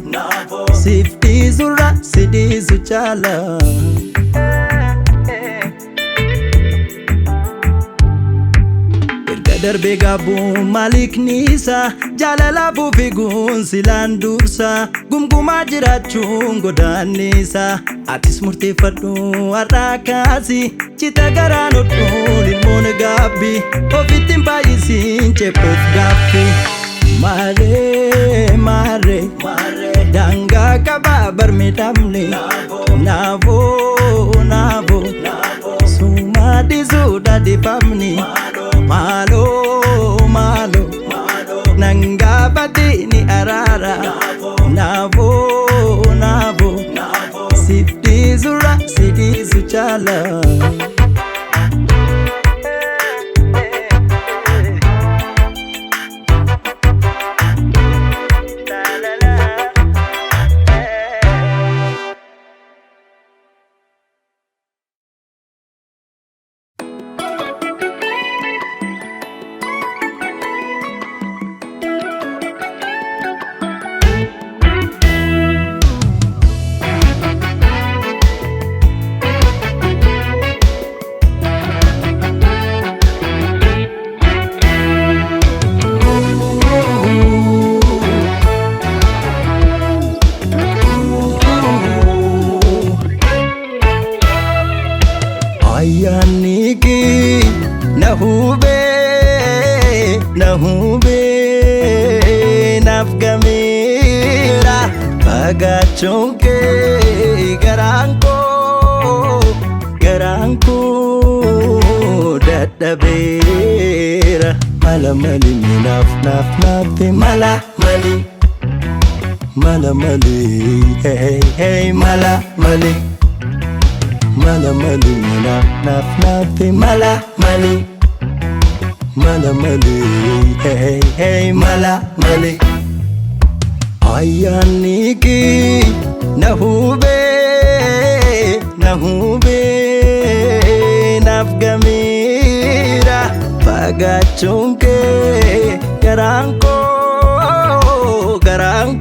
siif dhiisurra si dhiisu caala. Erga darbee gaabbuun maalikni isaa jaalalaaf fiiguun silaan dursa gumgumaa jiraachuun godaannisa atis murteeffadhu har'aa kaasi cita garaan hodhuun ilmoon gaabbi ofitti hin baay'isiin cephoof gaaffi. Maaree maaree daangaa qabaa barmeedhamne naafoo naafoo sumaa dhiisuu dhadhifamne maaloo maaloo nangaafati ni araara naafoo naafoo siif dhiisurra si dhiisu caala. Ayyaanni kee na hubee na hubee naaf gameera fagaachuun kee garaan koo dadhabeera mala mali naaf naaf naaf mala mali mala mali hey hey mala mali. Mala mali naaf naaf naaf mala mali. Mala malee hey hey mala malee. Ayyaanni kee na hubee na hubee naaf gameera fagaachuun kee garaan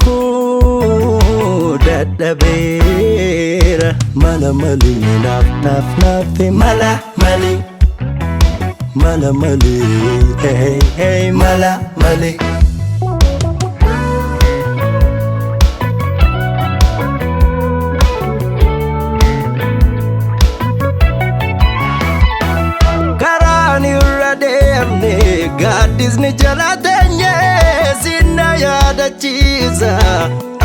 koo dadhabeera. Mala malee naaf naaf naaf mala malee mala malee hey hey mala malee. Gaaddisni jala teenye sinna yaadachiisa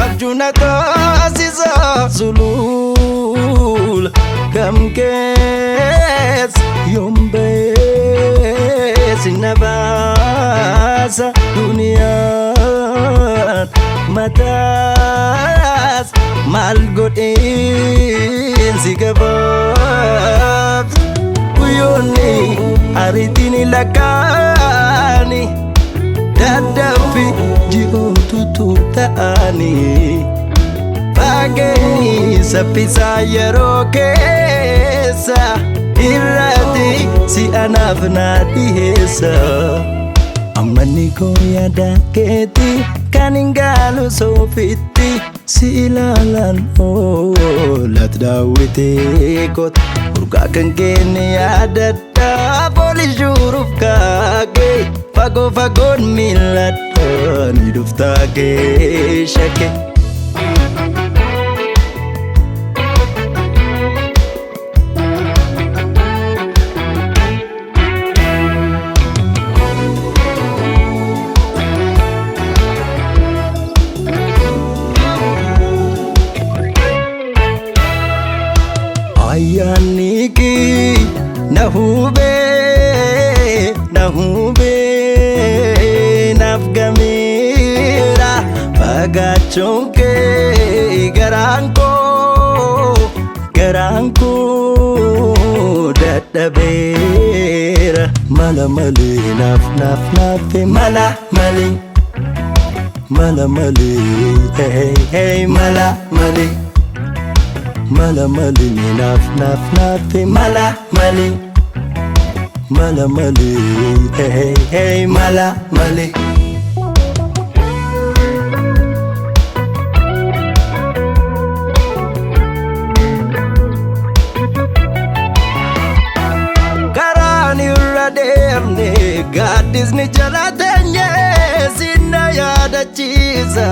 abjuuna taasisa sulula kam keessa yoom ba'ee sinna baasa duniyaan mataas maal godheen si gabaabsa. Guyyoonni ariitiin lakkaa'ani dadhabbi ji'ootutu ta'ani fageenyi saffisaa yeroo keessa irratti si anaaf na dhiheessa. Ammanni koo yaada keetii kan hin gaalu soofitti si ilaalan oolat daawwitee koota. Urgaa kan keenya yaadadhaa foolii shuuruuf kaakee fagoo fagoon miiladhaa ni dhuftaa kee shakkee. Ayyaanni kee na hubee na hubee naaf gameera fagaachuun kee garaan koo dadhabeera. Mala malee naaf naaf naaf mala malee mala malee hey hey mala malee. Mala malee naaf naaf naaf mala malee mala malee hey hey mala malee. Karaan irra deemne gaaddisni jala teenye sinna yaadachiisa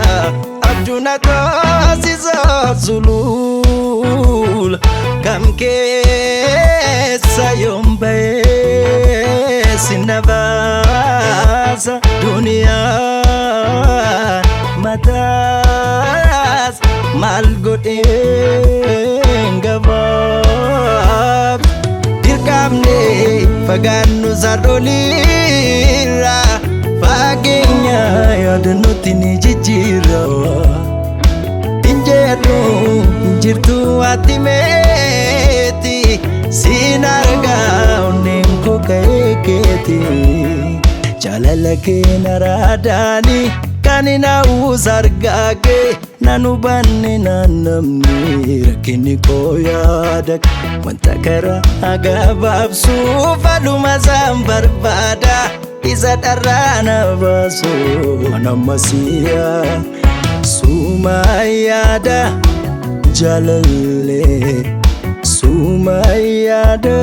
abjuuna taasisa sulula kam keessa yoom ba'ee sinna baasa duniyaan mataas maal godheen gabaab dirqamne fagaannu sardooliirra fageenya yaada nuti ni jijjiirra. Injeetu jirtu ati meeti siin argaa onneen koo ka'ee keeti jaalala kee naraadaani kan hin hawwus argaa kee nan hubanne naan namni rakkinni koo yaada wanta karaa gabaabsuuf aduma isaan barbaada isa dharraa na baasu anamasiyaa. Suma yaada jaalallee suma yaada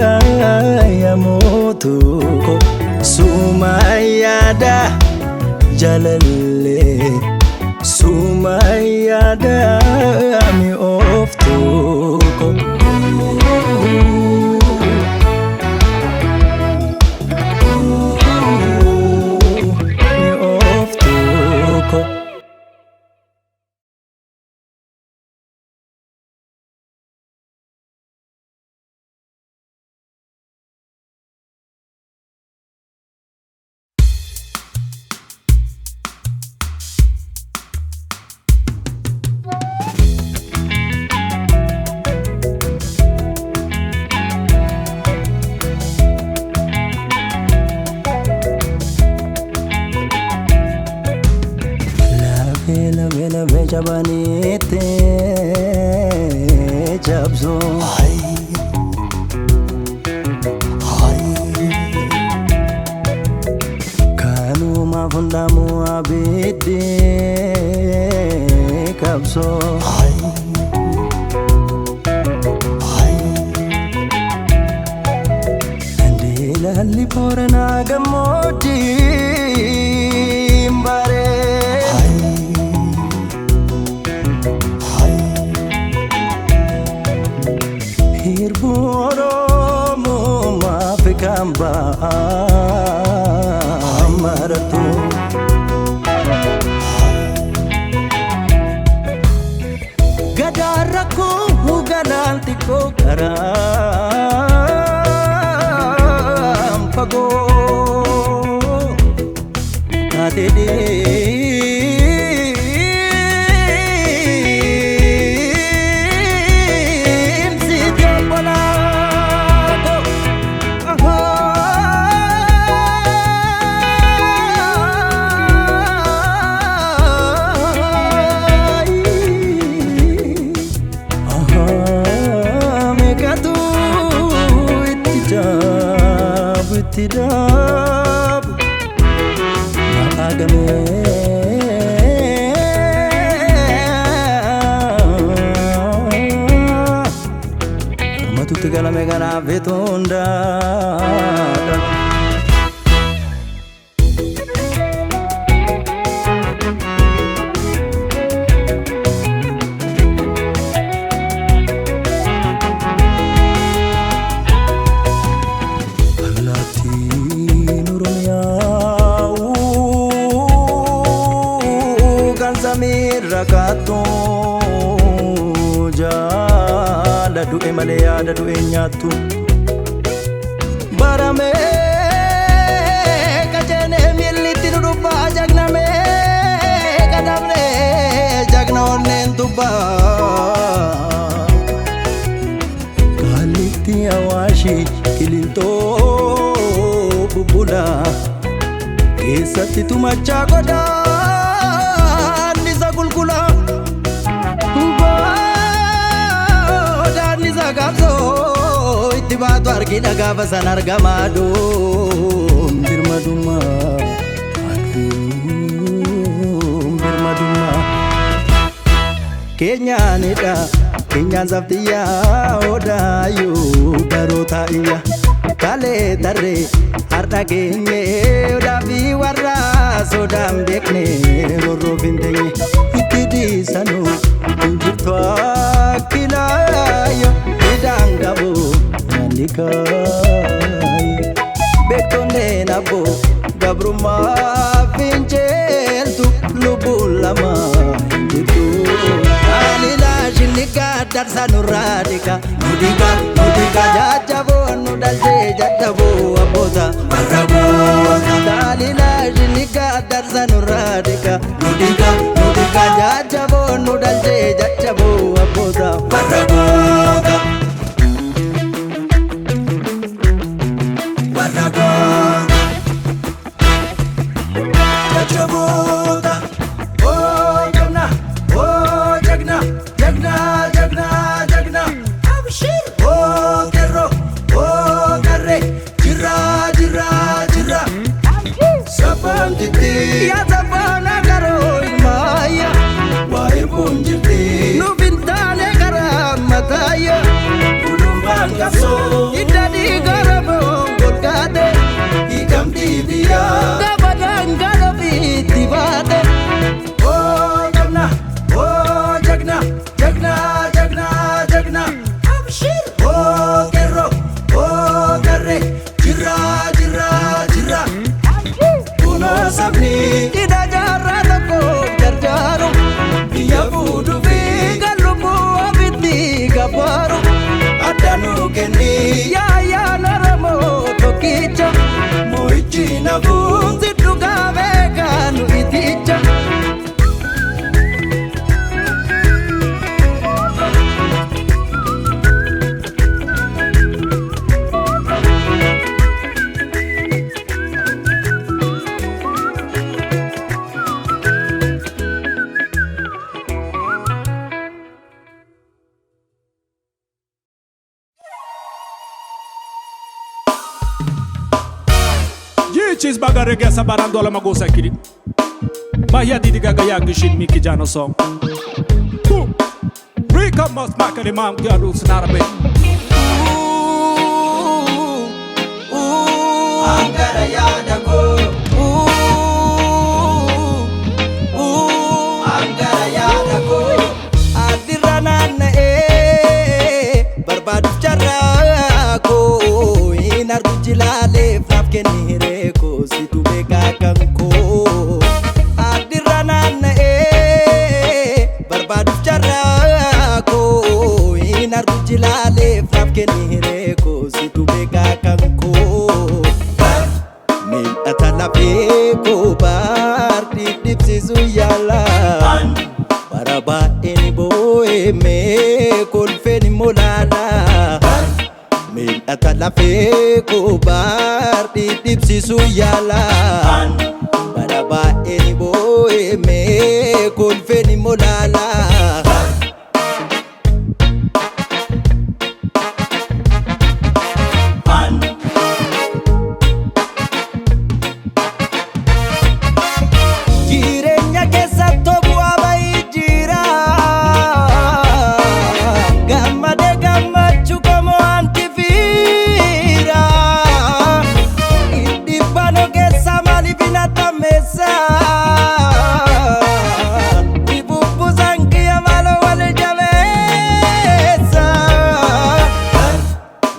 yaamotu suma yaada jaalallee suma yaada mi'ooftu. qabsoo. Kanumaaf hundamuu abiddi qabsoo. Lalli Booranaa gammoojjiin baree. Hirbu Oromoo Afrikaan ba'aa maratu. Gadaa rakkoo galaan xiqqoo karaan fagoo taatee deemsi obbolaa koo. Meeqatu itti jaabu itti dhaabu maqaa gamee Matutti galame kanaaf ituun dhaadha. Allaattiin Oromiyaa kan samiirra kaattu jaala du'e malee yaada du'e nyaattu. Baramee qaceenee miillitti nu dubbaa jagnamee qadamnee jagna onneen dubbaa. Kallitti Awaashii Qilintoo bubbulaa keessatti tumachaa godaannisa qulqullaa godaannisa qabsoo itti baatu argina gaafa san argamaa doom birmadummaa aduun birmadummaa. Keenyaanidha keenyaan saftiyyaa odaayyuu baroota iyya kalee tarree har'a geenye odaa fi warra sodaan beekne rorroof hin teenye itti dhiisanu hin jirtu akkilaayyo hidhaan qabu nyaanni kaayo beektonneen abboo gabrummaa finceeltu lubbuun lama hin jirtu. Alila shinika darsa nurraa dhika nu dhika nu dhika jajjaboo nu dhalchee jajjaboo abboota warra goota. Alila shinika darsa nurraa dhika nu dhika nu dhika jajjaboo nu dhalchee jajjaboo abboota warra goota. Warra goota. Jajjaboota. Oo jagna, oo jagna, jagna, jagna, jagna. Oo qeerroo, oo qarree, jirra, jirra, jirra. Sabboontitti Yaa sabboona garuu ilmaan. Riches bagaregea sabarando ala magosa kiri. Mahia didi gaga yagishin miki jano song. Boom. Rika must makari mam gyaru sinarabe. Angara yaada koo. Angara yaada koo. Addirra naanna'ee barbaaduuf carraa koo hin argu jilaaleef naaf kenni hiree koo situ beekaa kan koo. Addirra naanna'ee barbaaduuf carraa koo hin argu jilaaleef naaf kenni hiree koo situ beekaa kan koo. Mil'ata lafee koo baardii dhibsiisu yaala. Bara baay'een boo'ee mee kolfeen immoo laala. Mil'ata lafee koo baardii dhibsiisu yaala. Bara baay'een boo'ee mee kolfeen immoo laala. Jireenya keessatti bu'aa bahii jira. Gammadee gammachuu qomoo anti fiira. Dhibbaan ogeessa maaliif hin attameessa? Ibubbusaan kiyya maaloo wal jabeessa?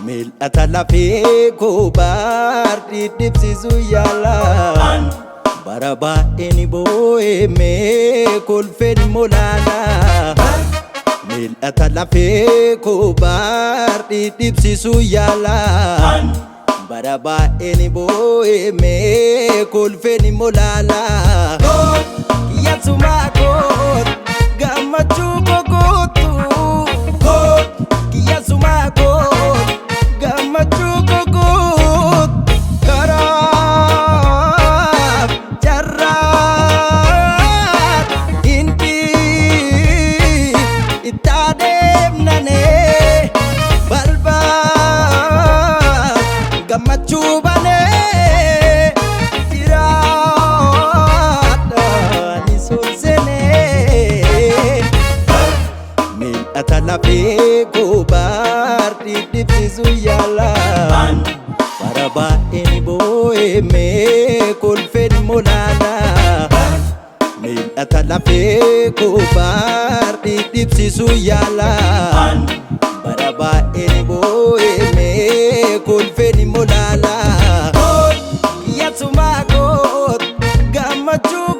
Mil'ata lafee koo baardii dhibsiisu yaala. Bara baay'een boo'ee mee kolfeen immoo laala. Mil'ata lafee koo baardii dhibsiisu yaala. Bara baay'een boo'ee mee kolfeen immoo laala. Kiyyasumaa koot gammachuu koo guutuu. Kiyyasumaa koot gammachuu koo guutuu. Karaaf carraa hindi itti adeemnanee balbaa gammachuu banee jiraadha ni sonsenee. Mil'ata lafee koo baardii dhibsiisu yaala. Bara baay'een boo'ee mee kolfeen immoo laala. Mil'ata lafee koo baardii dhibsiisu yaala. Bara baay'een boo'ee mee kolfeen immoo laala. Kiyyasumaa koot gammachuu